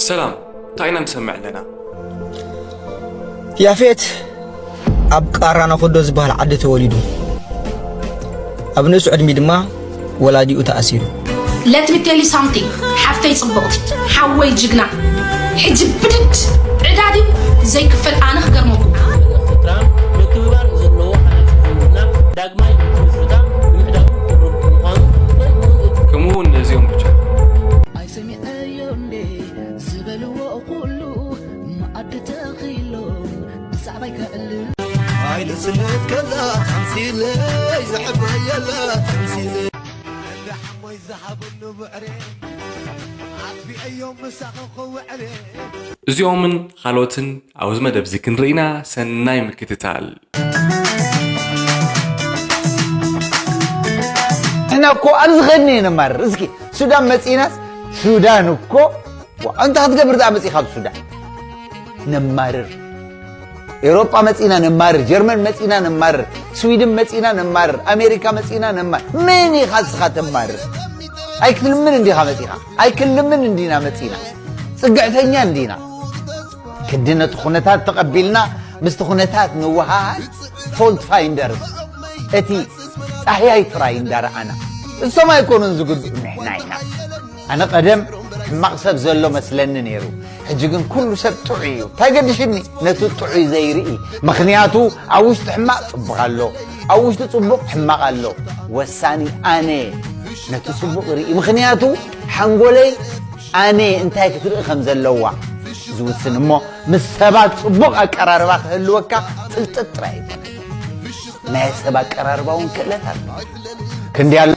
ሰላም፣ እንታይ ኢና ንሰምዕ ኣለና? ያፌት ኣብ ቃራናኾዶ ዝበሃል ዓዲ ተወሊዱ። ኣብ ንእሱ ዕድሚ ድማ ወላዲኡ ተኣሲሩ። Let me tell you something ሓፍተይ ጽብቕቲ ሓወይ ጅግና ሕጂ ብድድ ዕዳ ድዩ ዘይክፈል ኣነ ክገርመኩም። ኤርትራ ምክብባር ዘለዎ ሓላፊ ዝምድና ዳግማይ እቲ ምስረታ ንምሕዳሩ ቅሩብ ብምዃኑ ከምኡ እውን እቲ ከምኡ እውን ነዚኦም ብቻ ኣይሰሚዐዮ እንዴ ዝበልዎ ኩሉ መኣዲ ተኺሎም ብዛዕባይ ከዕልል ኣይልስልት ከላ ተምሲለይ ዘሕበየላ ተምሲለይ ሓሞይ ዝሃበሉ ብዕሬ ኣጥቢዐዮም ምሳኺ ክውዕሬ እዚኦምን ካልኦትን ኣብዚ መደብ እዚ ክንርኢና ሰናይ ምክትታል። ንሕና እኮ ኣብዚ ኸድኒ ነማርር። እስኪ ሱዳን መፂናስ ሱዳን እኮ ዋ፣ እንታይ ክትገብር ደኣ መፂኻ ኣብ ሱዳን? ነማርር። ኤውሮጳ መፂና ነማርር፣ ጀርመን መፂና ነማርር፣ ስዊድን መፂና ነማርር፣ ኣሜሪካ መፂና ነማርር። መን ኢኻ እስኻ ተማርር? ኣይክትልምን እንዲኻ መፂኻ? ኣይክልምን እንዲና መፂና? ፅግዕተኛ እንዲና? ክንዲ ነቲ ኩነታት ተቐቢልና ምስቲ ኩነታት ንወሃሃድ ፎልት ፋይንደርስ እቲ ፃህያይ ጥራይ እንዳረኣና እሶም ኣይኮኑን ዝጉድኡ ንሕና ኢና። ኣነ ቀደም ሕማቕ ሰብ ዘሎ መስለኒ ነይሩ። ሕጂ ግን ኩሉ ሰብ ጥዑይ እዩ። እንታይ ገድሽኒ ነቲ ጥዑይ ዘይርኢ? ምኽንያቱ ኣብ ውሽጢ ሕማቕ ጽቡቕ ኣሎ፣ ኣብ ውሽጢ ጽቡቕ ሕማቕ ኣሎ። ወሳኒ ኣነ ነቲ ጽቡቕ ርኢ። ምኽንያቱ ሓንጎለይ ኣነ እንታይ ክትርኢ ከም ዘለዋ ዝውስን እሞ ምስ ሰባት ጽቡቕ ኣቀራርባ ክህልወካ ፍልጠት ጥራይ ኣይኮነን። ናይ ሰብ ኣቀራርባ እውን ክእለት ኣሎ። ክንዲ ኣሎ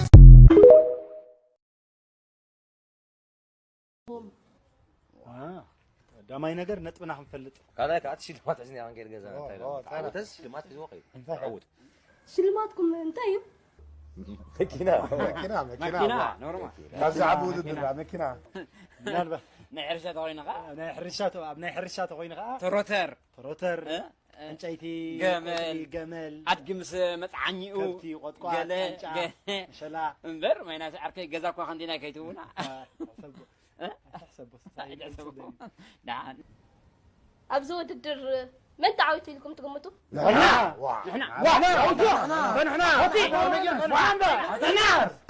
ቀዳማይ ነገር ነጥብና ክንፈልጥ ካልኣይ ከዓ እቲ ሽልማት ሒዝና ኢና ክንከይድ ገዛና እንታይ ኢሎም? ተዓወተ ሽልማት ሒዝዎ ከይዱ። ተዓወቱ። ሽልማትኩም እንታይ እዩ? መኪና። መኪና መኪና ኖርማል ካብ ዝዓቢ ውድድር መኪና ምናልባት ናይ ሕርሻ ተኮይኑ ከዓ ናይ ሕርሻ ተ- ኣብ ናይ ሕርሻ ተኮይኑ ከዓ ትሮተር ትሮተር እ? ዕንጨይቲ ገመል ቆጽሊ፣ ገመል ኣድጊ ምስ መፅዓኒኡ ከብቲ ቆጥቋጥ ገለ ቃንጫ ገ- መሸላ እምበር ማይናስ ዓርከይ ገዛ እኳ ከምዚና ከይትውና ኣሕሰቦ ኣሕሰቦ ደሓን ኣብዚ ውድድር መን ተዓዊቱ ኢልኩም ትግምቱ?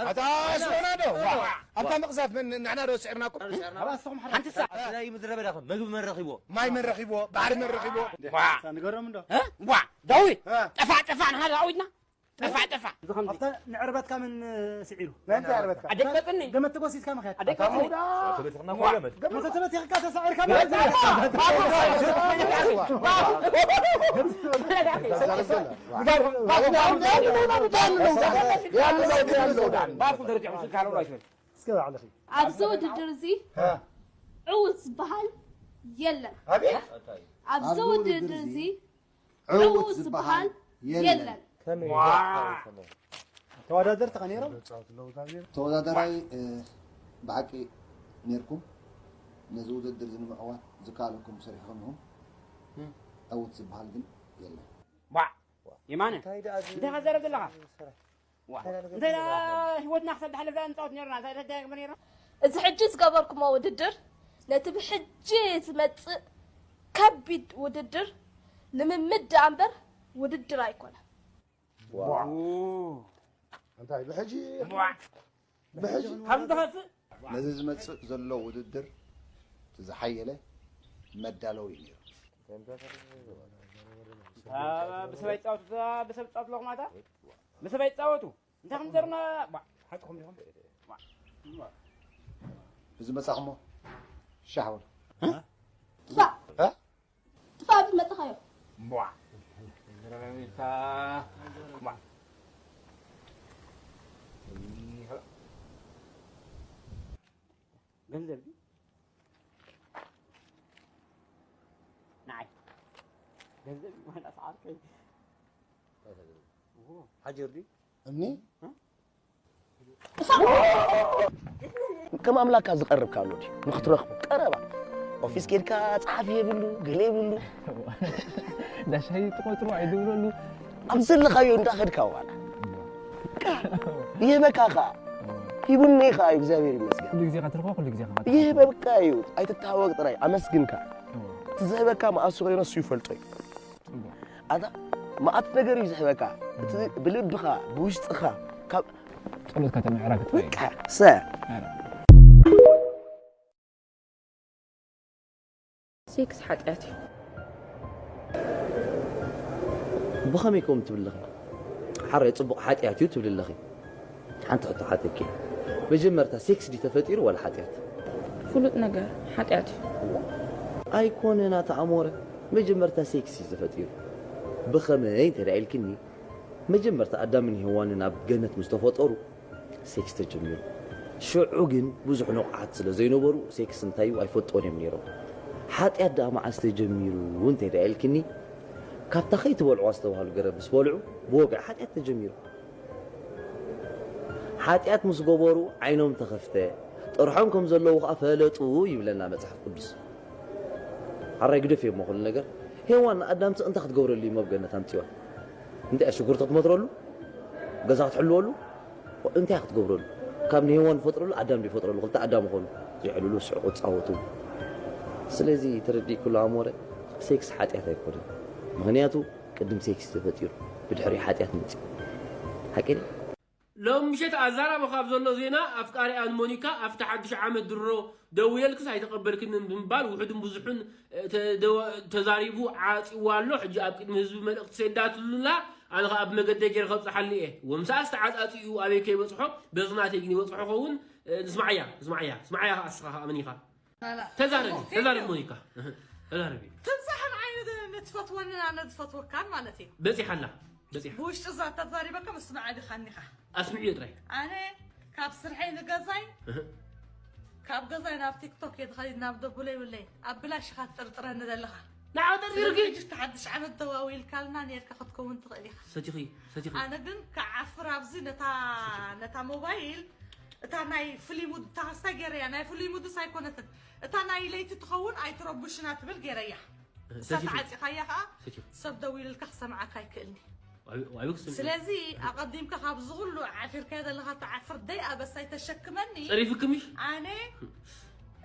ኣታ ስዑና ዶ ኣታ ምቕዛፍ ንሕና ዶ ስዕርናኩም ሓንቲ ሳዕ ናይ ምድረ በዳ መግቢ መን ረኺቦ ማይ መን ረኺቦ ባሕሪ መን ረኺቦ ንገሮም እንዶ ዋ ዳዊት ጠፋ ጠፋ ንሓደ ዓዊትና ጠፋ ጠፋ ኣብታ ንዕርበትካ ምን ስዒሩ ኣደቀጥኒ ገመት ተጎሲስካ ምክያድ መተተበት ይኽካ ተሳዒርካ ኣብዚ ውድድር እዚ ዕውት ዝበሃል የለን ኣብዚ ውድድር እዚ ዕውት ዝበሃል የለን ተወዳደርቲ ከ ነይሮም ተወዳደራይ ብሓቂ ነርኩም ነዚ ውድድር እዚ ንምዕዋት ዝከኣለኩም ሰሪሕኩም ኢኹም ዕውት ዝበሃል ግን የለን የማነ እንታይ ከዘረብ ዘለኻ እንታይ ህይወትና ክሰብ ዝሓለፍ ንፃወት ነርና እንታይ ግበር ነርና እዚ ሕጂ ዝገበርኩሞ ውድድር ነቲ ብሕጂ ዝመፅእ ከቢድ ውድድር ልምምድ ደኣ እምበር ውድድር ኣይኮነን። እንታይ ብሕጂ ብሕጂ ካብ ዝኸፍእ ነዚ ዝመፅእ ዘሎ ውድድር ዝሓየለ መዳለዊ ነይሩ። ብሰብ ኣይፃወቱ ብሰብ ፃወቱ ኣለኹም ኣታ ብሰብ ኣይፃወቱ እንታይ ከም ዘርና ሓቅኹም ዲኹም ብዝመፃኹሞ ሻሕ በሉ። ጥፋእ ብመፅኻዮ ገንዘብ ንዓይ ገንዘብ ማለት ኣስዓርከይ ሓጀር ድዩ እምኒ ከም ኣምላካ ዝቐርብ ካሎ ድዩ ንክትረኽቦ ቀረባ ኦፊስ ኬድካ ጸሓፊ የብሉ ገለ የብሉ ዳሻይ ትቆጥሮ ኣይድብረሉ ኣብ ዘለኻዮ እንዳኸድካ ዋላ ይህበካ ኸዓ ሂቡኒ ከኣ እዩ እግዚኣብሔር ይመስገን። ኩሉ ግዜ ከትርፎ ኩሉ ግዜ ከማት ይህበካ እዩ። ኣይትተሃወቅ ጥራይ ኣመስግንካ። እቲ ዝህበካ መኣሱ ኮይኖ እሱ ይፈልጦ እዩ። ኣታ መኣት ነገር እዩ ዝህበካ። እቲ ብልብኻ ብውሽጥኻ ካብ ጸሎትካ ተመዕራግ ትወይ በቃ ሰ ሴክስ ሓጢኣት እዩ። ብኸመይ ከምኡ ትብል ኣለኺ? ሓራይ ጽቡቕ ሓጢኣት እዩ ትብል ኣለኺ። ሓንቲ ሕቶ ሓተኪ። መጀመርታ ሴክስ ድዩ ተፈጢሩ ዋላ ሓጢኣት? ፍሉጥ ነገር ሓጢኣት እዩ። ኣይኮነን ኣታ ኣሞረ። መጀመርታ ሴክስ እዩ ተፈጢሩ። ብኸመይ እንተ ኢልክኒ፣ መጀመርታ ኣዳምን ሄዋንን ኣብ ገነት ምስ ተፈጠሩ ሴክስ ተጀሚሩ። ሽዑ ግን ብዙሕ ንቑሓት ስለ ዘይነበሩ ሴክስ እንታይ እዩ ኣይፈልጥዎን እዮም ነይሮም። ሓጢኣት ደኣ መዓስ ተጀሚሩ እንተ ደኣ ኢልክኒ፣ ካብታ ከይትበልዕዋ ዝተባህሉ ገረብ ምስ በልዑ ብወግዒ ሓጢኣት ተጀሚሩ። ሓጢኣት ምስ ገበሩ ዓይኖም ተኸፍተ፣ ጥርሖም ከም ዘለዉ ኸዓ ፈለጡ ይብለና መጽሓፍ ቅዱስ። ኣራይ ግደፍ እሞ ኩሉ ነገር። ሄዋን ንኣዳምቲ እንታይ ክትገብረሉ እዩ ኣብ ገነት ኣምጺዋ? እንታይ ሽጉርቲ ክትመትረሉ? ገዛ ክትሕልወሉ? እንታይ ክትገብረሉ? ካብ ንሄዋን ፈጥረሉ ኣዳም ይፈጥረሉ ክልተ ኣዳም ኾኑ ይሕልሉ ስሕቁ ጻወቱ። ስለዚ ተረዲእኩሉ ኣሞረ ሴክስ ሓጢኣት ኣይኮነን። ምኽንያቱ ቅድም ሴክስ ተፈጢሩ ብድሕሪ ሓጢኣት መጺኡ። ሓቂ ድዩ? ሎም ምሸት ኣዛራቢ ካብ ዘሎ ዜና ኣፍቃሪኣን ሞኒካ ኣብቲ ሓድሽ ዓመት ድሮ ደውየልክስ ኣይተቐበልክንን ብምባል ውሑድን ብዙሑን ተዛሪቡ ዓፂዋ ኣሎ። ሕጂ ኣብ ቅድሚ ህዝቢ መልእኽቲ ሰዳትሉላ ኣነ ከዓ ብመገደይ ገይረ ከብፅሓሉ እየ። ወምሳኣስ ተዓፃፂኡ ኣበይ ከይበፅሖ በዚ ናተይ ግን ይበፅሖ ኸውን። ንስማዓያ ንስማዓያ ንስማዓያ ከዓ እስኻ ከዓ መኒኻ ተዛረቢ ተዛረቢ ሞኒካ ተዛረቢ ትብዛሕን ዓይነት ንትፈትወንን ኣነ ዝፈትወካን ማለት እዩ። በፂሓላ በፂሓ ብውሽጢ እዛ ተዛሪበካ ምስማዕ ዲኻኒኻ ኣስምዕዮ ጥራይ ኣነ ካብ ስርሐይ ንገዛይ ካብ ገዛይ ናብ ቲክቶክ እየ ዝኸይድ ናብ ደጉሎ ይብለይ ኣብ ብላሽ ኢኻ ትጥርጥረኒ ዘለኻ ንዓ ጠርጢርኪ ሕጂ ተሓድሽ ዓመት ደዋዊልካልና ኔርካ ክትከውን ትኽእል ኢኻ ሰቲኺ ሰቲኺ ኣነ ግን ክዓፍር ኣብዚ ነታ ነታ ሞባይል እታ ናይ ፍሉይ ሙድ እታ ክስታይ ገይረያ ናይ ፍሉይ ሙድስ ኣይኮነትን እታ ናይ ለይቲ ትኸውን ኣይትረቡሽና ትብል ገይረያ እሳ ተዓፂኻያ ከዓ ሰብ ደዊሉልካ ክሰምዓካ ኣይክእልኒ ስለዚ ኣቐዲምካ ካብዚ ኩሉ ዓፊርካዮ ዘለኻ ትዓፍር ደይ ኣበሳይ ተሸክመኒ ፀሪፍክምሽ ኣነ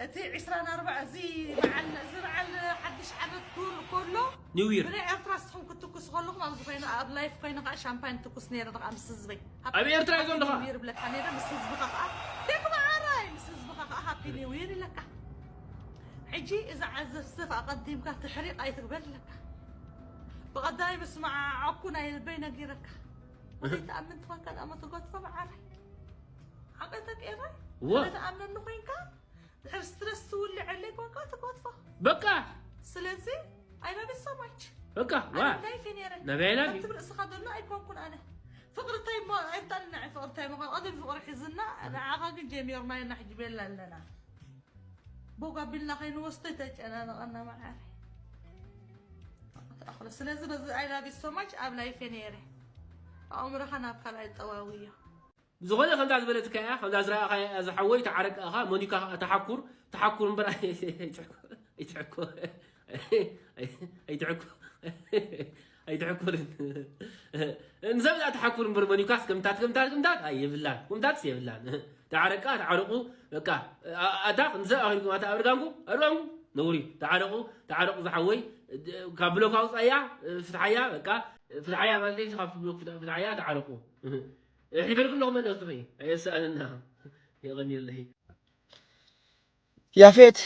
እቲ ዕስራን ኣርባዕ እዚ በዓል እዚ በዓል ሓድሽ ዓመት ክውል ከሎ ኒው ይር ብናይ ኤርትራ ስኹም ክትኩስ ከለኹም ኣብዚ ኮይነ ኣብ ላይፍ ኮይነ ከዓ ሻምፓኝ ትኩስ ነይረ ከዓ ምስ ህዝበይ ኣብ ኤርትራ እዩ ዘለኻ ይር ብለካ ነይረ ምስ ህዝብኻ ከዓ ቴክ መዓራይ ምስ ህዝብኻ ከዓ ሃፒ ኒው ይር ይለካ ሕጂ እዚ ዓዘፍዘፍ ኣቐዲምካ ትሕሪቕ ኣይትግበር ኣለካ ብቐዳይ ምስ መዓዓኩ ናይ ልበይ ነጊረካ ወደይ ተኣምን ትኾንካ ንኣሞ ትጎትፎ መዓራይ ሓቀተክ ኤራይ እወ ተኣምነኒ ኮይንካ ድሕር ስትረስ ትውልዐለይ ኮንካ ትጎትፎ በቃ ስለዚ I love you so much በቃ ዋ ላይፍ ነረ ናበይ ላቪ ትብል እስኻ ዘሎ ኣይኮንኩን ኣነ ፍቅርታይ እሞ ኣይጣልና ፍቅርታይ ምኳን ቀደም ፍቅሪ ሒዝና ንዓኻ ግን ጀሚርና ኢና ሕጂ ቤላ ኣለና ቦግ ኣቢልና ከይንወስዶ ተጨናነቐና መዓረ ስለዚ በዚ I love you so much ኣብ ላይፍ ነረ ኣእምሮኻ ናብ ካልኣይ ጠዋውዮ ዝኾነ ከምዛ ዝበለትካ እያ ከምዛ ዝረኣኻያ እያ ዝሓወይ ተዓረቅ ኣኻ ሞኒካ ከዓ ተሓኩር ተሓኩር እምበር ኣይትሕኩር ኣይትሕኩር ኣይትሕኩር ኣይትሕኩርን ንሰብ እዛ ተሓኩር እምበር ሞኒካስ ከምታት ከምታት ከምታት ኣይብላን ከምታትስ የብላን ተዓረቃ ተዓረቁ በቃ ኣታ ንሰብ ኣኺልኩም ኣታ ኣርጋንኩ ኣርጋንኩ ነውሪ ተዓረቁ ተዓረቁ ዝሓወይ ካብ ብሎክ ኣውፃያ ፍትሓያ በቃ ፍትሓያ ማለት ካብ ብሎክ ፍትሓያ ተዓረቁ ሕድር ክሎ ክመለስ ትኽእል ኣየሰኣንና የቐኒለይ ያፌት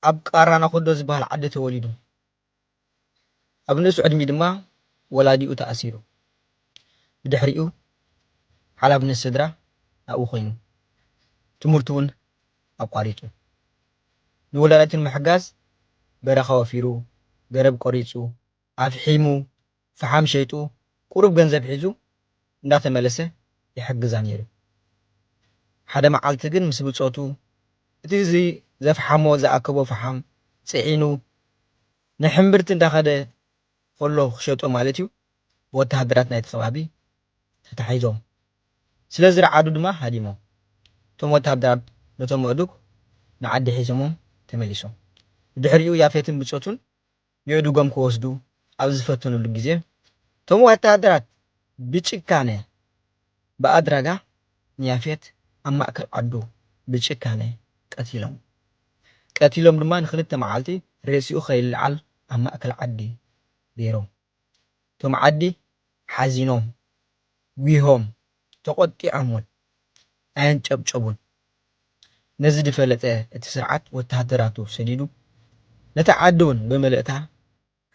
ኣብ ቃራና ኮዶ ዝበሃል ዓዲ ተወሊዱ። ኣብ ንእሱ ዕድሚኡ ድማ ወላዲኡ ተኣሲሩ። ብድሕሪኡ ሓላፍነት ስድራ ናብኡ ኮይኑ። ትምህርቱ እውን ኣቋሪጹ። ንወላዲቱ ንምሕጋዝ በረኻ ወፊሩ፣ ገረብ ቆሪጹ፣ ኣፍሒሙ፣ ፈሓም ሸይጡ ቁሩብ ገንዘብ ሒዙ እንዳተመለሰ ይሕግዛ ነይሩ። ሓደ መዓልቲ ግን ምስ ብጾቱ እቲ እዚ ዘፍሓሞ ዝኣከቦ ፈሓም ጽዒኑ ንሕምብርቲ እንዳኸደ ከሎ ክሸጦ ማለት እዩ ብወተሃደራት ናይቲ ከባቢ ተታሒዞም። ስለ ዝረዓዱ ድማ ሃዲሞም። እቶም ወተሃደራት ነቶም ኣእዱግ ንዓዲ ሒዞሞም ተመሊሶም። ብድሕሪኡ ያፌትን ብጾቱን የእዱጎም ክወስዱ ኣብ ዝፈተኑሉ ግዜ፣ እቶም ወተሃደራት ብጭካነ ብኣድራጋ ንያፌት ኣብ ማእከል ዓዱ ብጭካነ ቀቲሎም። ቀቲሎም ድማ ንክልተ መዓልቲ ሬስኡ ከይለዓል ኣብ ማእከል ዓዲ ገይሮም። እቶም ዓዲ ሓዚኖም፣ ጒሆም፣ ተቖጢዖም እውን ኣየንጨብጨቡን። ነዚ ዝፈለጠ እቲ ስርዓት ወተሃደራቱ ሰዲዱ ነታ ዓዲ እውን ብምልእታ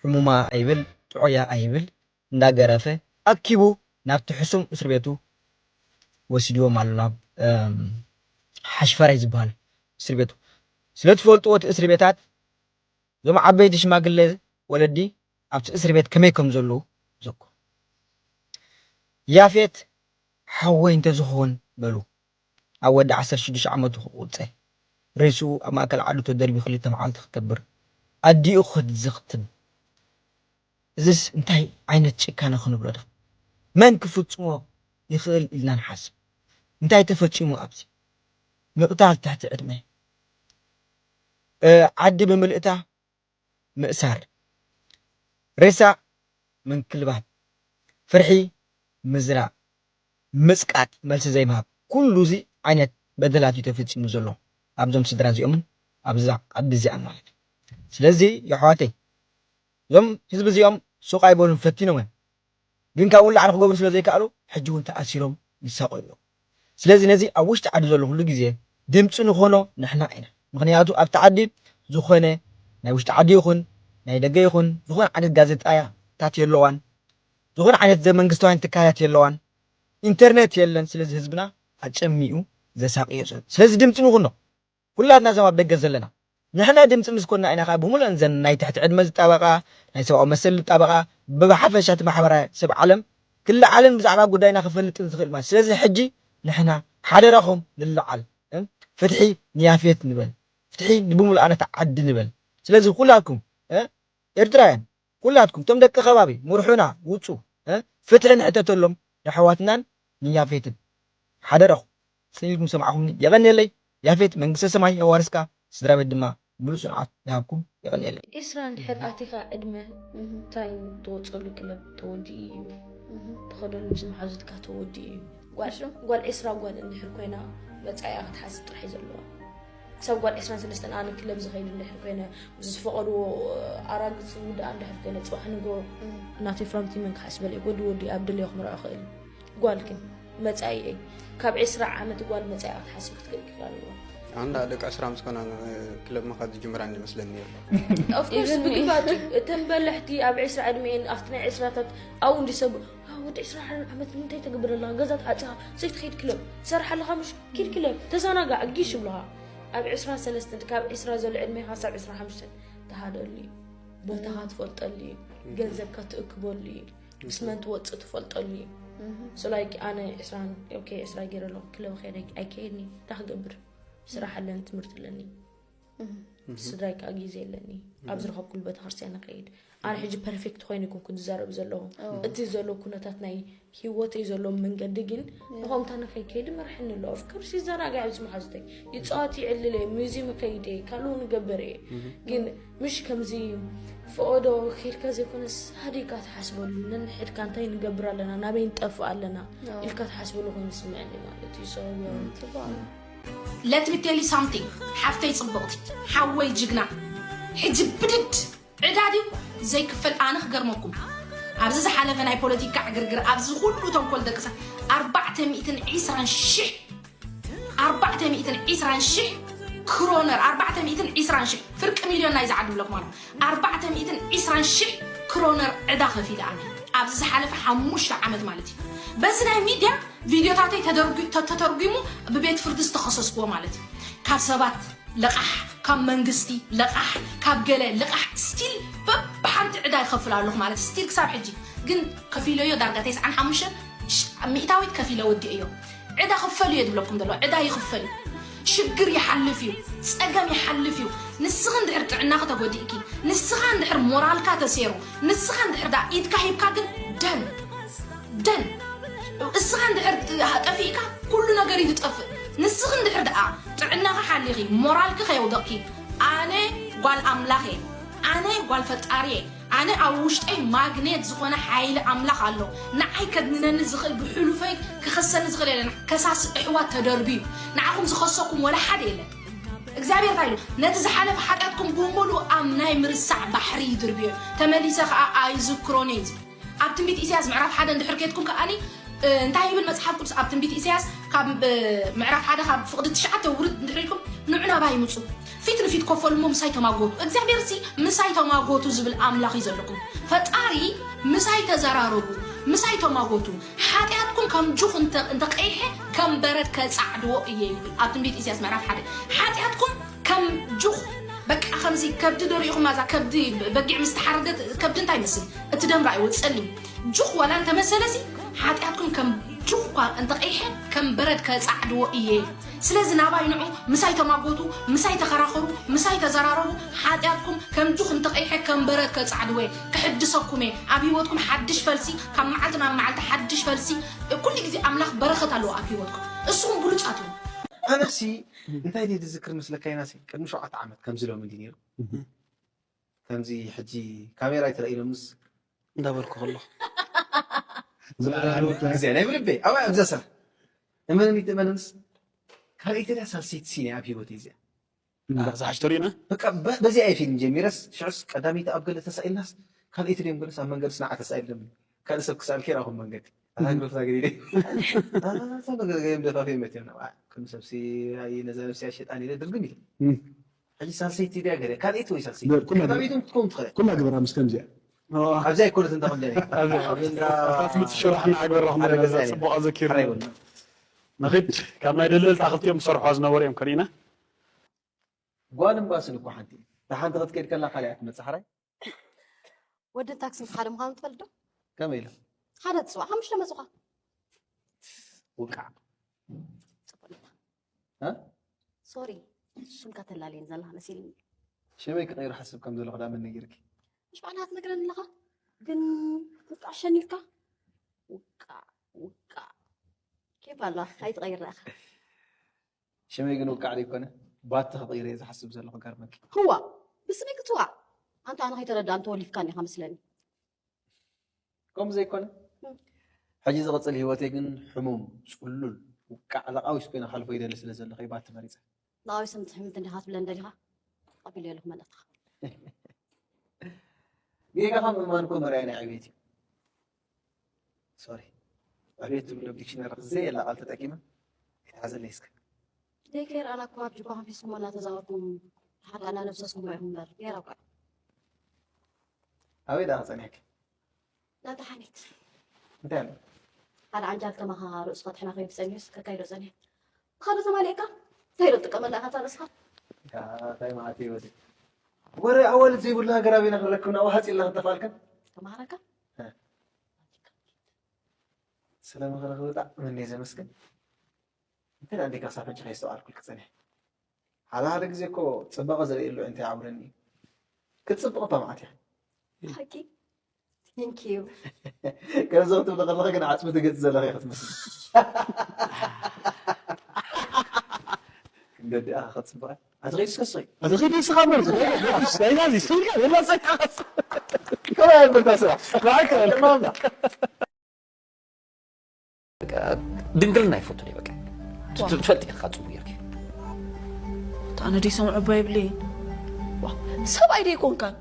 ሕሙማ ኣይብል ጥዑያ ኣይብል እንዳገረፈ ኣኪቡ ናብቲ ሕሱም እስር ቤቱ ወሲድዎም ኣሎ፣ ናብ ሓሽፈራይ ዝበሃል እስር ቤቱ። ስለ ትፈልጥዎ እቲ እስር ቤታት እዞም ዓበይቲ ሽማግለ ወለዲ ኣብቲ እስር ቤት ከመይ ከም ዘለዉ ዘኩ። ያፌት ሓወይ እንተዝኸውን በሉ ኣብ ወዲ ዓሰርተ ሽዱሽተ ዓመቱ ክቁጸ ሬስኡ ኣብ ማእከል ዓዱ ተደርቢዩ ክልተ መዓልቲ ክከብር ኣዲኡ ክትዝኽትም። እዝስ እንታይ ዓይነት ጭካነ ክንብሎ ዶ? መን ክፍጽሞ ይኽእል ኢልና ንሓስብ። እንታይ ተፈጺሙ ኣብዚ? ምቕታል ትሕቲ ዕድመ፣ ዓዲ ብምልእታ ምእሳር፣ ሬሳ ምንክልባብ፣ ፍርሒ ምዝራእ፣ ምጽቃጥ፣ መልሲ ዘይምሃብ፣ ኩሉ እዚ ዓይነት በደላት እዩ ተፈጺሙ ዘሎ ኣብዞም ስድራ እዚኦምን ኣብዛ ዓዲ እዚኣን ማለት እዩ። ስለዚ የሕዋተይ እዞም ህዝቢ እዚኦም ሱቕ ኣይበሉን፣ ፈቲኖም እዮም። ግን ካብኡ ንላዕሊ ክገብሩ ስለ ዘይከኣሉ ሕጂ እውን ተኣሲሮም ይሳቐዩ ኣለዉ። ስለዚ ነዚ ኣብ ውሽጢ ዓዲ ዘሎ ኩሉ ግዜ ድምፂ ንኾኖ ንሕና ኢና። ምኽንያቱ ኣብቲ ዓዲ ዝኾነ ናይ ውሽጢ ዓዲ ይኹን ናይ ደገ ይኹን ዝኾነ ዓይነት ጋዜጣታት የለዋን፣ ዝኾነ ዓይነት ዘመንግስታውያን ትካላት የለዋን፣ ኢንተርኔት የለን። ስለዚ ህዝብና ኣጨሚኡ ዘሳቅዮ ዘሎ። ስለዚ ድምፂ ንኹኖ። ኩላትና እዞም ኣብ ደገ ዘለና ንሕና ድምፂ ምስ ኮና ኢና ከዓ ብምሉእን ዘን ናይ ትሕቲ ዕድመ ዝጣበቃ ናይ ሰብኣዊ መሰል ዝጣበቃ ብሓፈሻ እቲ ማሕበራዊ ሰብ ዓለም ክለዓልን ብዛዕባ ጉዳይና ክፈልጥን ዝኽእል ማለት። ስለዚ ሕጂ ንሕና ሓደራኹም ንለዓል፣ እ? ፍትሒ ንያፌት ንበል፣ ፍትሒ ንብምሉኣነት ዓዲ ንበል። ስለዚ ኩላትኩም፣ እ? ኤርትራውያን ኩላትኩም እቶም ደቂ ከባቢ ምርሑና ውፁ፣ እ? ፍትሒ ንሕተተሎም ንኣሕዋትናን ንያፌትን ሓደራኹም። ስኢልኩም ሰማዕኹምኒ የቐንየለይ። ያፌት መንግስተ ሰማይ የዋርስካ፣ ስድራ ቤት ድማ ምሉእ ጽንዓት ይሃብኩም። የቐንየለይ። ዒስራ እንድሕር ኣቲኻ ዕድመ እንታይ ትወጸሉ ክለብ ተወዲኡ እዩ። ተኸደሉ ምስ መሓዙትካ ተወዲኡ እዩ። ጓል ዒስራ ጓል እንድሕር ኮይና መጻኢኣ ክትሓስብ ጥራሕ እዩ ዘለዋ። ክሳብ ጓል ዒስራን ሰለስተን ኣነ ክለብ ዝኸይድ እንድሕር ኮይነ ዝፈቐድዎ ኣራግጽ ውድኣ እንድሕር ኮይነ ጽባሕ ንጎ ናተይ ፍራምቲ መን ክሓስበል እዩ። ወዲ ወዲ ኣብ ድልዮ ክምርዖ ክእል እዩ። ጓል ግን መጻኢኤይ ካብ ዒስራ ዓመት ጓል መጻኢኣ ክትሓስብ ክትክእል ክእል ኣለዋ። ኣንዳ ደቂ ዒስራ ምስ ኮና ክለብ ምኻድ ዝጅምራ እንዲመስለኒ ነይሩ። Of course ብግባቱ እተን በላሕቲ ኣብ ዒስራ ዕድሜኤን ኣብቲ ናይ ዒስራታት ኣብኡ እንዲ ሰብ ወዲ ዒስራ ዓመት ንምንታይ ተገብረላ ገዛ ተዓጽኻ ዘይትኸይድ ክለብ ትሰርሓ ኣለኻ ምሽ ኪድ ክለብ ተዘናጋዕ ጊሽ ይብሉኻ። ኣብ ዒስራ ሰለስተ ካብ ዒስራ ዘሎ ዕድሜኻ ሳብ ዒስራ ሓሙሽተ ተሃደሉ እዩ። ቦታኻ ትፈልጠሉ እዩ። ገንዘብካ ትእክበሉ እዩ። ምስ መን ትወፅእ ትፈልጠሉ እዩ። So like ኣነ ዒስራ okay ዒስራ ገይረ ኣለኹ ክለብ ከይደ ኣይከይድኒ እንታይ ክገብር? ስራሕ ኣለኒ ትምህርቲ ኣለኒ። ስድራይ ከዓ ግዜ ኣለኒ ኣብ ዝረኸብኩሉ ቤተክርስትያን ንኸይድ። ኣነ ሕጂ perfect ኮይነ ይኮንኩ ዝዛረብ ዘለኹ እቲ ዘሎ ኩነታት ናይ ሂወተይ ዘሎ መንገዲ ግን ንኸምታ ንኸይከይድ መርሐኒ ኣሎ። Of course ይዘናጋዕ ምስ መሓዙተይ ይፃወት ይዕልል እየ ሙዚየም ይኸይድ እየ ካልኡ ንገበር እየ። ግን ምሽ ከምዚ ፈቐዶ ከይድካ ዘይኮነስ ሃዲእካ ትሓስበሉ ነንሕድካ እንታይ ንገብር ኣለና ናበይ ንጠፍእ ኣለና ኢልካ ትሓስበሉ ኮይኑ ይስምዐኒ ማለት እዩ። So Let me tell you something ሓፍተይ ፅብቕቲ ሓወይ ጅግና ሕጂ ብድድ ዕዳ ድዩ ዘይክፈል ኣነ ክገርመኩም ኣብዚ ዝሓለፈ ናይ ፖለቲካ ዕግርግር ኣብዚ ኩሉ ተንኮል ደቅሳ ኣርባዕተ ሚእትን ዒስራን ሽሕ ኣርባዕተ ሚእትን ዒስራን ሽሕ ክሮነር ኣርባዕተ ሚእትን ዒስራን ሽሕ ፍርቂ ሚልዮን ናይ ዝዓዲ ብለኩም ኣሎ ኣርባዕተ ሚእትን ዒስራን ሽሕ ክሮነር ዕዳ ከፊለ ኣነ ኣብዚ ዝሓለፈ ሓሙሽተ ዓመት ማለት እዩ በዚ ናይ ሚድያ ቪድዮታተይ ተተርጒሙ ብቤት ፍርዲ ዝተኸሰስክዎ ማለት እዩ ካብ ሰባት ለቓሕ ካብ መንግስቲ ለቓሕ ካብ ገለ ለቓሕ still በብሓንቲ ዕዳ ይኸፍል ኣለኹ ማለት still ክሳብ ሕጂ ግን ከፊለዮ ዳርጋ ተስዓን ሓሙሽተ ሚእታዊት ከፊለ ወዲእዮ ዕዳ ክፈል እየ ዝብለኩም ዘሎ ዕዳ ይኽፈል እዩ ሽግር ይሓልፍ እዩ ፀገም ይሓልፍ እዩ ንስኺ እንድሕር ጥዕናኺ ተጎዲእኪ ንስኻ እንድሕር ሞራልካ ተሴሩ ንስኻ እንድሕር ዳ ኢድካ ሂብካ ግን ደን ደን እስኻ እንድሕር ጠፊእካ ኩሉ ነገር እዩ ዝጠፍእ ንስኺ እንድሕር ደኣ ጥዕናኺ ሓሊኺ ሞራልኪ ከየውደቕኪ ኣነ ጓል ኣምላኽ እየ ኣነ ጓል ፈጣሪ እየ ኣነ ኣብ ውሽጠይ ማግኔት ዝኾነ ሓይሊ ኣምላኽ ኣሎ። ንዓይ ከድንነኒ ዝኽእል፣ ብሕሉፈይ ክኸሰኒ ዝኽእል የለን። ከሳሲ ኣሕዋት ተደርብዩ፣ ንዓኹም ዝኸሰኩም ወላ ሓደ የለን። እግዚኣብሔር እንታይ ኢሉ? ነቲ ዝሓለፈ ሓጢኣትኩም ብምሉእ ኣብ ናይ ምርሳዕ ባሕሪ ይድርብዮ፣ ተመሊሰ ኸኣ ኣይዝክሮን እየ ዝብል። ኣብ ትንቢት ኢሳያስ ምዕራፍ ሓደ እንድሕር ከድኩም ከኣኒ፣ እ፣ እንታይ ይብል መጽሓፍ ቅዱስ ኣብ ትንቢት ኢሳያስ? ካብ፣ እ፣ ምዕራፍ ሓደ ካብ ፍቕዲ ትሽዓተ ውርድ እንድሕር ኢልኩም፣ "ንዑ ናባይ ይምጹ፣ ፊት ንፊት ኮፈሉ እሞ ምሳይ ተማጎቱ." እግዚኣብሔር ሲ "ምሳይ ተማጎቱ" ዝብል ኣምላኽ እዩ ዘለኩም። ፈጣሪ "ምሳይ ተዘራረቡ፣ ምሳይ ተማጎቱ፣ ሓጢኣትኩም ከም ጁኽ እንተ-፣ እንተቐይሐ ከም በረድ ከጻዕድዎ እየ" ይብል ኣብ ትንቢት ኢሳያስ ምዕራፍ ሓደ። ሓጢኣትኩም ከም ጁኽ፣ በቃ ከምዚ ከብዲ ዶ ርኢኹም? ማዛ ከብዲ በጊዕ ምስ ተሓረደት ከብዲ እንታይ ይመስል? እቲ ደም ራእይዎ ጸሊም። ጁኽ ዋላ እንተመሰለሲ፣ ሓጢኣትኩም ከም ጁኽ እኳ እንተቐይሐ፣ ከም በረድ ከጻዕድዎ እየ። ስለዚ ናባይ ንዑ፣ ምሳይ ተማጎቱ፣ ምሳይ ተኸራኸሩ፣ ምሳይ ተዘራረቡ፣ ሓጢኣትኩም ከም ጁኽ እንተቐይሐ፣ ከም በረድ ከጻዕድዎ እየ። ክሕድሰኩም እየ። ኣብ ህይወትኩም ሓድሽ ፈልሲ፣ ካብ መዓልቲ ናብ መዓልቲ ሓድሽ ፈልሲ። ኩሉ ግዜ ኣምላኽ በረኸት ኣለዎ ኣብ ህይወትኩም። እስኹም ብሉጻት ኢኹም። ኣነሲ እንታይ ድየ ዝዝክር መስለካ፣ ዮናስ? ቅድሚ ሸውዓተ ዓመት ከምዚ ሎሚ እንዲ ነይሩ። ከምዚ ሕጂ ካሜራ ኣይተራእዩሎምስ እንዳበልኩ ከለኹ። ግዜ ናይ ብልበይ፣ ኣብ ኣብዛ ስራሕ። እመንኒ፣ ትእመንንስ፣ ካልኣይቲ ድያ ሳልሰይቲ ሲን እያ ኣብ ህይወተይ እዚኣ። እዛ ሕጂ ተሪእና? በቃ፣ በ-፣ በዚኣ እየ ፊልም ጀሚረስ፣ ሽዑስ ቀዳመይቲ ኣብ ገለ ተሳኢልናስ፣ ካልኣይቲ ድዮም ገለስ ኣብ መንገድስ ንዓ ተሳኢሎም። ካልእ ሰብ ክስኣል ከይረኣኹ መንገዲ። ኣታ ግደፍ፣ እዛ ገዲደ። ኣታ መገገየም ደፋፊ መትዮም ናብ ዓለም። ቅድሚ ሰብሲ ኣይ ነዛ ነብሲ ኣይሸጣን ኢለ ድርግም ኢለ። እም። ሕጂ ሳልሰይቲ ድያ ገለ? ካልኣይቲ ወይ ሳልሰይቲ? ለ-፣ ኩላ ቀዳመይቱን ክትከውን ትኽእል። ኩላ ግበራ ምስ ከምዚኣ። ኦ። ኣብዚ ኣይኮነት እንተ ከምዚኣ ነይራ። ኣብዚ፣ ኣብዚ ኣብዚ እንዳ ኣታት ምት ሽራሕ ንዓግበራ ሓደ ገዛ እየ። ጽቡቕ ኣዘኪሩ። ሓራይ ወላ። ንኺድ፣ ካብ ናይ ደለልታ ክልቲኦም ዝሰርሕዋ ዝነበሩ እዮም ከሪእና። ጓል እምባ ስል እኮ ሓንቲ። እታ ሓንቲ ክትከይድ ከላ ካልኣ ትመጽእ ሓራይ። ወድን ታክስን ሓደ ምዃኑ ትፈልጥ ዶ? ከመይ ኢሉ? ሓደ ትጽዋዕ፣ ሓሙሽተ መጹኻ። ውቃዕ። ጽቡቕ ኢልካ። እ? ሶሪ፣ ሽምካ ተላልየኒ ዘለኻ መሲልኒ። ሽመይ ክቕይር ሓስብ ከም ዘለኹ ዳ መን ነጊርኪ? ምሽ ባዕልኻ ትነግረኒ ኣለኻ። ግን ውቃዕ ሸኒልካ። ውቃዕ፣ ውቃዕ። ኬፍ ኣላ፣ ኣይትቐይር ኢኻ። ሽመይ ግን ውቃዕ ደይኮነ፣ ባቲ ክቕይር እየ ዝሓስብ ዘለኹ፣ ገርመኪ። ህዋ፣ ብስመይ ክትዋዕ? ኣንታ ኣነ ከይተረድኣኒ ተወሊፍካኒ ኢኻ መስለኒ። ከምኡ ዘይኮነ? እም። ሕጂ ዝቕጽል ህይወተይ ግን ሕሙም፣ ጽሉል፣ ውቃዕ፣ ለቓዊስ ኮይነ ከሕልፎ ይደሊ ስለ ዘለኹ እየ ባቲ መሪጸ። ለቓዊስ ምትሕምልቲ እንዲኻ ትብለኒ ደሊኻ? ተቐቢለዮ ኣለኹ መልእኽትኻ። ጌጋኻ ምእማን እኮ መርኣያ ናይ ዕብየት እዩ። ሶሪ። ዕብየት ትብሎ ዲክሽነሪ ዘየላ ቃል ተጠቂመ ኣይትሓዘለይ እስከ። ደይ ከይረኣና እኮ ኣብ ጁባ ከንፊስኩሞ እናተዛወርኩም፣ ሓቃና ነብሰስኩሞ ኢኹም እምበር፣ ጌራ እኳ። ኣበይ ደኣ ጸኒሕኪ? ናታ ሓኒት። እንታይ ኣሎ? ሓደ ዓንጃል ከማኻ ርእሱ ከጥሕና ከይዱ ጸኒሑስ ከካይዶ ጸኒሐ። ብኻዶ ተማሊእካ? እንታይ ዶ ትጥቀመላ ኢኻ እታ ርእስኻ? ያ፣ እንታይ ማለት እዩ ወዲ? ወረ ኣዋልድ ዘይብሉ ሃገር ኣበይና ክንረክብ? ናብኡ ሃፂልና ክንጠፋልካ? ተማሃረካ? እ። ስለ ምኽርኺ ብጣዕሚ እንድየ ዘመስግን። እንተ ደኣ እንዴ ክሳብ ሕጂ ከየስተውዓልኩልኪ ጸኒሐ። ሓደ ሓደ ግዜ እኮ ጽባቐ ዘርእየሉ እንታይ ይዓውረኒ እዩ። ክትጽብቕ እባ መዓት ኢኻ። ሓቂ? Thank you። ከምዚ ክትብሊ ከለኺ ግን ዓጽሚ ትገጽ ዘለኺ ኢኺ ትመስሊ። ክንደዲኣ ክትጽብቕ። ኣቲ ኸይዲ እስከ ስቕ። ኣቲ ኸይዲ እስኻ በር። ኣይዛ እዚ ስልካ የላ ሰካ። ከመይ ኣይበልካ ስራሕ? ማዕከ። በቃ ድንግልና ይፈቱ እየ። በቃ ዋ። ትፈልጥ ኢኻ ጽቡቅ ጌርኪ። ኣነ ደይ ሰምዖ እባ ይብለይ። ዋ፣ ሰብኣይ ደይ ኮንካን?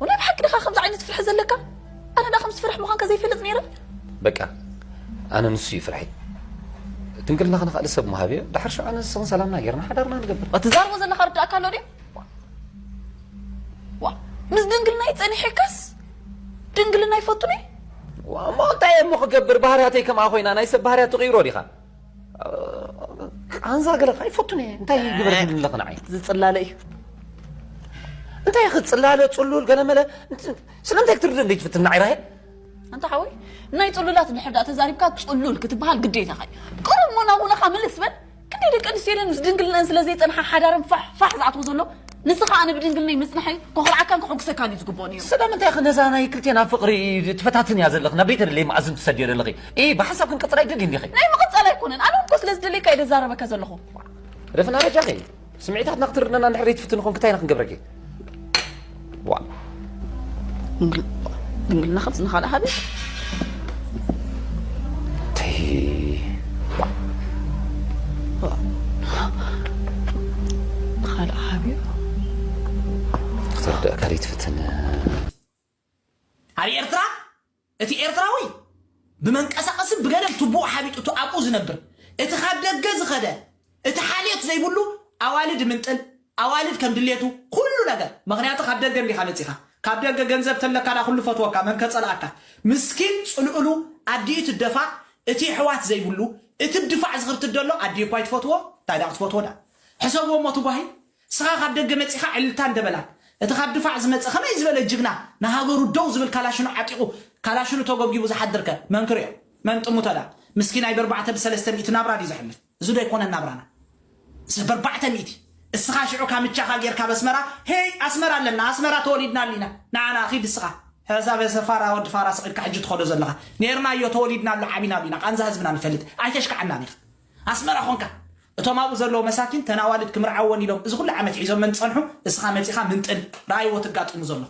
ወላ ብሓቂ ድኻ ከምዚ ዓይነት ፍርሒ ዘለካ? ኣነ ዳ ከምዚ ፍርሒ ምዃንካ ዘይፈልጥ ነይረ? በቃ ኣነ ንሱ እዩ ፍርሒ። ድንግልና ክንኻእል ሰብ ምሃብ እየ። ድሓር ሽዑ ኣነ ንስኽን ሰላምና ጌርና ሓዳርና ንገብር። ትዛርቦ ዘለኻ ርዳእካ ኣሎ ድዩ? ዋ፣ ምስ ድንግልናይ ጸኒሐካስ ድንግልና ይፈቱኒ? ዋ፣ እሞ እንታይ እየ እሞ ክገብር? ባህርያተይ ከምኣ ኮይና፣ ናይ ሰብ ባህርያት ትቕይሮ ዲኻ? ቃንዛ ገለ ከኣ ይፈቱኒ እየ። እንታይ ይግበር ትብሊ ኣለኺ ንዓይ? ዝጽላለ እዩ። እንታይ ኢኺ ጽላለ፣ ጽሉል፣ ገለመለ? እንት-፣ ስለምንታይ ክትርድእኒ ዘይትፍትን ንዓይ ራሄል? ኣንታ ሓወይ፣ ናይ ጽሉላት እንድሕር ደኣ ተዛሪብካ ጽሉል ክትበሃል ግዴታኻ እዩ። ቅሩብ ሞና ሞናኻ ምልስ በል። ክንደይ ደቂ ኣንስትዮ ኢለን ምስ ድንግልነን ስለ ዘይጸንሓ ሓዳረን ፋሕ ፋሕ ዝኣትዎ ዘሎ፣ ንስኻ ኣነ ብድንግልነይ ምጽንሐይ ከኹርዓካን ከሐጉሰካን እዩ ዝግብኦ ነይሩ። ስለምንታይ ኢኺ ነዛ ናይ ክልቴና ፍቕሪ ትፈታትን እያ ዘለኺ? ናብ ደይተደለየ መኣዝን ትሰድዮ ዘለኺ? ኢ፣ ብሓሳብ ክንቅጽል ኣይደልይን ዲኺ? ናይ ምቕጻል ኣይኮነን። ኣነ እውን እኮ ስለ ዝደለየካ እየ ደዛረበካ ዘለኹ። ረፍና በጃኺ። ስምዒታትና ክትርድእና እንድሕር ዘይትፍትን ኮንኪ እንታይ ኢና ክንገብረኪ? ዋ። ድንግልና ከምዚ ንኻልእ ሃብዮ። ተይ። ንኻልእ ሃብዮ። ክትርድእካ ዘይትፍትን። ኣብ ኤርትራ እቲ ኤርትራዊ ብመንቀሳቐስን ብገለን ትቡኡ ሓቢጡ እቲ ኣብኡ ዝነብር፣ እቲ ካብ ደገ ዝኸደ፣ እቲ ሓልዮት ዘይብሉ ኣዋልድ ምንጥል፣ ኣዋልድ ከም ድሌቱ ኩሉ ነገር። ምኽንያቱ ካብ ደገ እንዲኻ መጺኻ። ካብ ደገ ገንዘብ ተለካ ዳ ኩሉ ፈትወካ፣ መን ከጸልኣካ? ምስኪን ጽልእሉ ኣዲኡ ትደፋ፣ እቲ ኣሕዋት ዘይብሉ፣ እቲ ድፋዕ ዝኽርትት ደሎ ኣዲኡ እኳ ኣይትፈትዎ፣ እንታይ ዳ ክትፈትዎ ዳ? ሕሰብዎ እሞ ትጓሂ። ስኻ ካብ ደገ መጺኻ ዕልልታ እንደበላን እቲ ካብ ድፋዕ ዝመጸ ከመይ ዝበለ ጅግና ንሃገሩ ደው ዝብል ካላሽኑ ዓጢቑ ካላሽኑ ተጎብጊቡ ዝሓድርከ መን ክርእዮ? መን ጥሙቶ ዳ? ምስኪናይ በርባዕተ ብሰለስተ ሚእቲ ናብራ ድዩ ዘሕልፍ? እዚ ዶ ኣይኮነን ናብራና? እዚ በርባዕተ ሚእቲ እስኻ ሽዑ ካምቻኻ ጌርካ በስመራ ሄይ ኣስመራ ኣለና ኣስመራ ተወሊድና ኣሊና ንዓና ኺድ እስኻ ሕሳብ ሰፋራ ወዲ ፋራ ስቒድካ ሕጂ ትኸዶ ዘለኻ ኔርናዮ ተወሊድናሉ ዓቢናሉ ኢና ቃንዛ ህዝብና ንፈልጥ ኣይተሽካዓናን ኢኻ ኣስመራ ኾንካ እቶም ኣብኡ ዘለዉ መሳኪን ተን ኣዋልድ ክምርዓወን ኢሎም እዚ ኩሉ ዓመት ሒዞመን ዝጸንሑ እስኻ መጺኻ ምንጥል ረኣይዎ ትጋጥሙ ዘሎ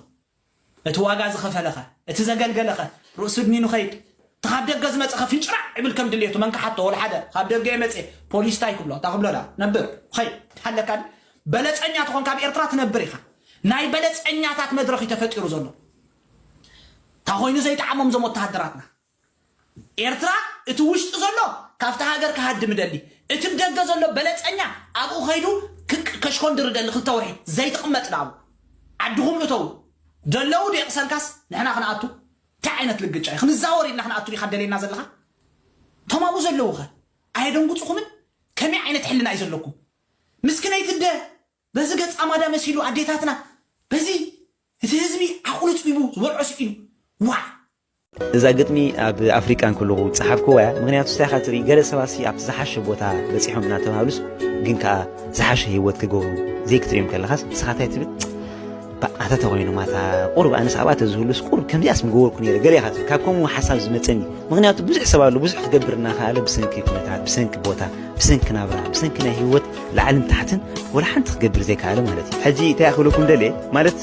እቲ ዋጋ ዝኸፈለኸ እቲ ዘገልገለኸ ርእሱ ድኒኑ ኸይድ እቲ ካብ ደገ ዝመጸኸ ፍንጭራዕ ይብል ከም ድሌቱ መን ክሓቶ ወላ ሓደ ካብ ደገ እየ መጽየ ፖሊስ ታይ ክብሎ እታ ክብሎ ዳ ነብር ኸይድ ሓለካ በለጸኛ ተኾንካ ኣብ ኤርትራ ትነብር ኢኻ ናይ በለጸኛታት መድረኽ እዩ ተፈጢሩ ዘሎ እንታይ ኮይኑ ዘይጠዓሞም እዞም ወተሃደራትና ኤርትራ እቲ ውሽጢ ዘሎ ካብቲ ሃገር ክሃድም ይደሊ እቲ ብደገ ዘሎ በለጸኛ ኣብኡ ከይዱ ከሽኮንድር ይደሊ ክልተ ወርሒ ዘይትቕመጥ ንኣብኡ ዓድኹም እተው ደለዉ ደየቕሰልካስ ንሕና ክንኣቱ እንታይ ዓይነት ልግጫ እዩ ክንዛወር ኢልና ክንኣቱ ዲኻ ደልየና ዘለኻ እቶም ኣብኡ ዘለዉ ኸ ኣየደንጉፅኹምን ከመይ ዓይነት ሕልና እዩ ዘለኩም ምስክነይቲ ደ በዚ ገፃ ማዳ መሲሉ ኣዴታትና በዚ እቲ ህዝቢ ዓቕሉ ፅቢቡ ዝበልዖ ስኢኑ ዋዕ እዛ ግጥሚ ኣብ ኣፍሪቃ እንከለኹ ዝጸሓፍክዋ እያ። ምኽንያቱ ስታይኻ ትርኢ፣ ገለ ሰባት ሲ ኣብቲ ዝሓሸ ቦታ በጺሖም እናተባህሉስ ግን ከኣ ዝሓሸ ህይወት ክገብሩ ዘይክትርእዮም ከለኻስ ንስኻ እንታይ ትብል? ባእ ኣታ ተኾይኖም ኣታ ቁሩብ ኣነስ ኣብኣ ተዝህሉስ ቁሩብ ከምዚኣስ ምገበርኩ ነይረ ገለ ኢኻ ትብል። ካብ ከምኡ ሓሳብ ዝመጸኒ። ምኽንያቱ ብዙሕ ሰብ ኣሎ ብዙሕ ክገብር እናኸኣለ ብሰንኪ ኩነታት፣ ብሰንኪ ቦታ፣ ብሰንኪ ናብራ፣ ብሰንኪ ናይ ህይወት ላዕልን ታሕትን ወላ ሓንቲ ክገብር ዘይከኣለ ማለት እዩ። ሕጂ እንታይ ክብለኩም ደልየ ማለት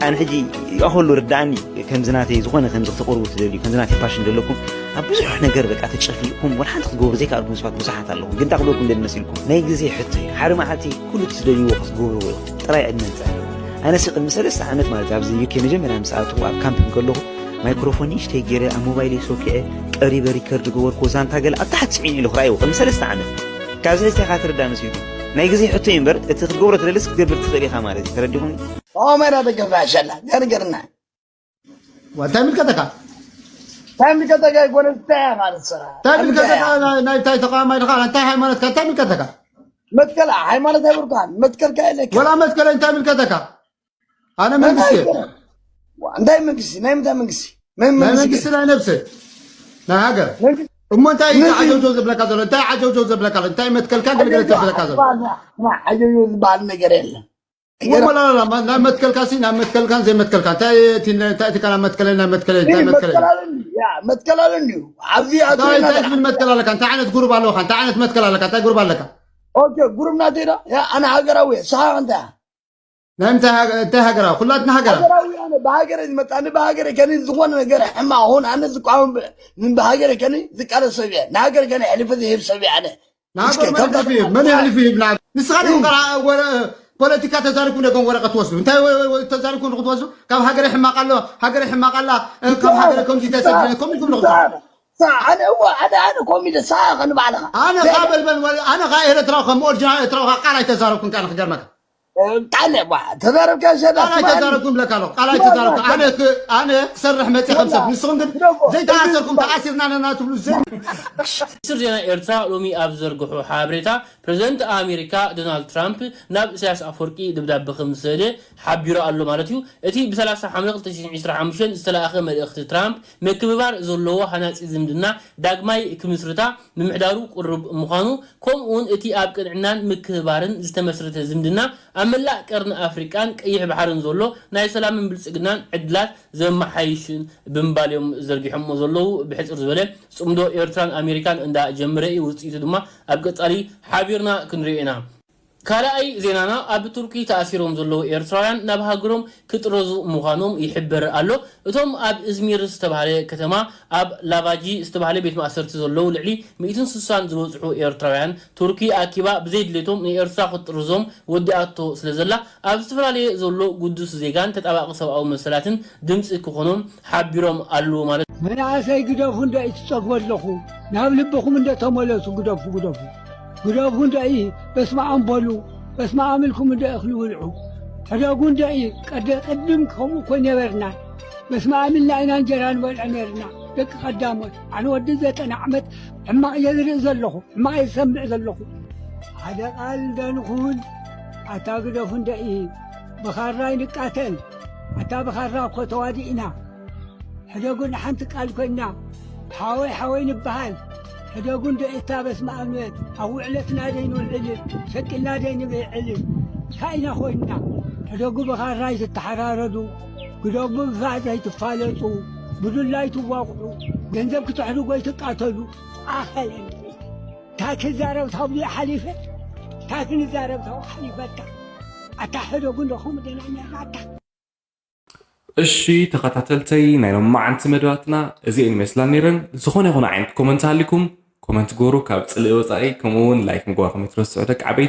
ኣነ ሕጂ ይኣኸሉ ርዳእኒ ከምዚ ናተይ ዝኾነ ከምዚ ክተቕርቡ ትደልዩ ከምዚ ናተይ ፋሽን ዘለኩም ኣብ ብዙሕ ነገር በቃ ተጨፍሊቕኩም ወላ ሓንቲ ክትገብሩ ዘይከኣልኩም ሰባት ብዙሓት ኣለኹም ግን እንታይ ክብለኩም ደሊ መሲልኩም ናይ ግዜ ሕቶ እዩ ሓደ መዓልቲ ኩሉ እቲ ትደልይዎ ክትገብርዎ ኢኹም ጥራይ ዕድመ ንፅዕኒ ኣነሲ ቅድሚ ሰለስተ ዓመት ማለት ኣብዚ ዩኬ መጀመርያ ምስ ኣተኹ ኣብ ካምፕ እንከለኹ ማይክሮፎን ንእሽተይ ገይረ ኣብ ሞባይለይ ሶኪዐ ቀሪበ ሪከርድ ገበርኩዎ ዛንታ ገለ ኣብ ታሕቲ ፅዒኑ ኢሉ ክረኣይዎ ቅድሚ ሰለስተ ዓመት ካብዚ ሕዝተካ ትርዳ መሲልኩም ናይ ግዜ ሕቶ እዩ እምበር እቲ ክትገብሮ ትደልስ ክትገብር ትኽእል ኢኻ ማለት እዩ ተረዲኹም ኦሜራ ደገፍ ያሸላ ገርገርና እንታይ ምልከተካ ታይም ከጠጋ ይኮነ እንታይ ማለት ስራ እንታይ ምልከተካ ናይ እንታይ ተቃዋማይ ድኻ እንታይ ሃይማኖትካ እንታይ ምልከተካ መትከል ሃይማኖት ኣይብርካን መትከልካ የለካ ወላ መትከለ እንታይ ምልከተካ ኣነ መንግስቲ እንታይ መንግስቲ ናይ ምንታይ መንግስቲ ናይ መንግስቲ ናይ ነብሲ ናይ ሃገር እሞ እንታይ እዩ ዓጀውጀው ዘብለካ ዘሎ እንታይ ዓጀውጀው ዘብለካ ዘሎ እንታይ መትከልካ ገለገለ ተብለካ ዘሎ ዓጀውጀው ዝበሃል ነገር የለን ወላላ ናይ መትከልካ ሲ ናይ መትከልካን ዘይመትከልካ እንታይ እንታይ እቲ ካና መትከለ ናይ መትከለ እንታይ መትከለ መትከላሉ እንዲዩ ኣብዚ እንታይ እንታይ ትብል መትከል ኣለካ እንታይ ዓይነት ጉሩብ ኣለካ እንታይ ዓይነት መትከል ኣለካ እንታይ ጉሩብ ኣለካ ኦኬ ጉሩብ ናተይ ዶ ኣነ ሃገራዊ ስኻ እንታይ ናይ ምንታይ ሃገ- እንታይ ሃገራዊ ኩላትና ሃገራዊ ሃገራዊ ኣነ ብሃገረ ዝመጣኒ ብሃገረ ከኒ ዝኾነ ነገር ሕማቕ ሆን ኣነ ዝቋወም ብሃገረ ከኒ ዝቃለስ ሰብ እየ ንሃገር ከኒ ሕልፊ ዝህብ ሰብ እየ ኣነ ንሃገር መን የሕልፍ ይህብ መን የሕልፍ ይህብ ንዓብ ንስኻ ዲኹም ቃል ወረ ፖለቲካ ተዛሪብኩም ደገም ወረቀት ትወስዱ እንታይ ወ- ወ- ተዛሪብኩም ዲኹም ትወስዱ ካብ ሃገረ ሕማቅ ኣሎ ሃገረ ሕማቅ ኣላ እ፣ ካብ ሃገረ ከምዚ ተሰድነ ከም ኢልኩም ዲኹም ኣነ እወ ኣነ ኣነ ኮሚደ ሳ ከንባዕልኻ ኣነ ካ በልበል ወ- ኣነ ካ ኤረትራዊ ከም ኦሪጂናል ኤረትራዊ ካ ቃል ኣይተዛረብኩም ቃል ክገርመካ ጣለ ዋ ተዛረብካ ሸዳ ቃል ኣይተዛረብኩም ብለካ ኣለኹ ቃል ኣይተዛረብኩም ኣነ ክ- ኣነ ክሰርሕ መፅእ ከም ሰብ ንስኹም ግን ዘይተኣሰርኩም ተኣሲርና ኣለና ትብሉ ዘይ ሚኒስትር ዜና ኤርትራ ሎሚ ኣብ ዝዘርግሖ ሓበሬታ ፕሬዝደንት ኣሜሪካ ዶናልድ ትራምፕ ናብ ኢሳያስ ኣፈወርቂ ደብዳበ ከም ዝሰደ ሓቢሩ ኣሎ ማለት እዩ። እቲ ብ30 ሓምለ 2025 ዝተለኣኸ መልእኽቲ ትራምፕ ምክብባር ዘለዎ ሃናጺ ዝምድና ዳግማይ ክምስርታ ምምሕዳሩ ቅሩብ ምዃኑ ከምኡውን እቲ ኣብ ቅንዕናን ምክብባርን ዝተመስረተ ዝምድና ኣብ መላእ ቀርኒ ኣፍሪቃን ቀይሕ ባሕርን ዘሎ ናይ ሰላምን ብልጽግናን ዕድላት ዘመሓይሽን ብምባል እዮም ዘርጊሖሞ ዘለዉ። ብሕጽር ዝበለ ጽምዶ ኤርትራን ኣሜሪካን እንዳ ጀምረ እዩ። ውጽኢቱ ድማ ኣብ ቀጻሊ ሓቢርና ክንሪኦ ኢና። ካልኣይ ዜናና፣ ኣብ ቱርኪ ተኣሲሮም ዘለዉ ኤርትራውያን ናብ ሃገሮም ክጥረዙ ምዃኖም ይሕበር ኣሎ። እቶም ኣብ እዝሚር ዝተባህለ ከተማ ኣብ ላቫጂ ዝተባህለ ቤት ማእሰርቲ ዘለዉ ልዕሊ ሚእትን ስሳን ዝበጽሑ ኤርትራውያን፣ ቱርኪ ኣኪባ ብዘይድሌቶም ንኤርትራ ክትጥርዞም ወዲኣቶ ስለ ዘላ፣ ኣብ ዝተፈላለየ ዘሎ ግዱስ ዜጋን ተጣባቂ ሰብኣዊ መሰላትን ድምጺ ክኾኖም ሓቢሮም ኣለዉ ማለት። መናእሰይ ግደፉ እንዶ እዩ ትጸግቡ ኣለኹ። ናብ ልብኹም እንዶ ተመለሱ፣ ግደፉ፣ ግደፉ። ግደፉ እንዶ እዩ፣ በስመ ኣብ በሉ። በስመ ኣብ ኢልኩም እንዶ እኽሊ ብልዑ። ሕደጉ እንዶ እዩ፣ ቀደ-፣ ቅድም ከምኡ እኮ ነበርና። በስመ ኣብ ኢልና ኢና እንጀራ ንበልዕ ነርና፣ ደቂ ቀዳሞት። ኣነ ወዲ ዘጠና ዓመት ሕማቕ እየ ዝርኢ ዘለኹ፣ ሕማቕ እየ ዝሰምዕ ዘለኹ። ሓደ ቃል እንዶ ንኹን፣ ኣታ ግደፉ እንዶ እዪ፣ ብኻራ ይንቃተል። ኣታ ብኻራ እኮ ተዋዲእና። ሕደጉ ንሓንቲ ቃል ኮይና፣ ሓወይ ሓወይ ንበሃል። ሕደጉ እንዶ እታ በስመ ኣብ ንበል፣ ኣብ ውዕለትና ደይንውዕል፣ ሸቂልና ደይንብዕል። እንታይ ኢና ኮይንና? ሕደጉ ብኻራ ኣይትተሓራረዱ፣ ግደፉ ብፋእ ዘይትፋለጡ፣ ብዱላ ኣይትዋቕዑ፣ ገንዘብ ክትሕድጉ ኣይትቃተሉ። ኣኸለ እንታይ ክዛረብ ታብዚ ሓሊፈ? እንታይ ክንዛረብ ታብኡ ሓሊፈ? ኣታ፣ ኣታ ሕደጉ እንዶ ከምኡ ደና እኛ ኣታ። እሺ ተኸታተልተይ ናይ ሎማዓንቲ መደባትና እዚኤን ይመስላ ነይረን። ዝኾነ ይኹን ዓይነት ኮመንት ሃሊኩም ኮመንት ግበሩ፣ ካብ ጽልኢ ወጻኢ፣ ከምኡ እውን ላይክ ምግባርኩም ኣይትረስዑ ደቂ ዓበይቲ።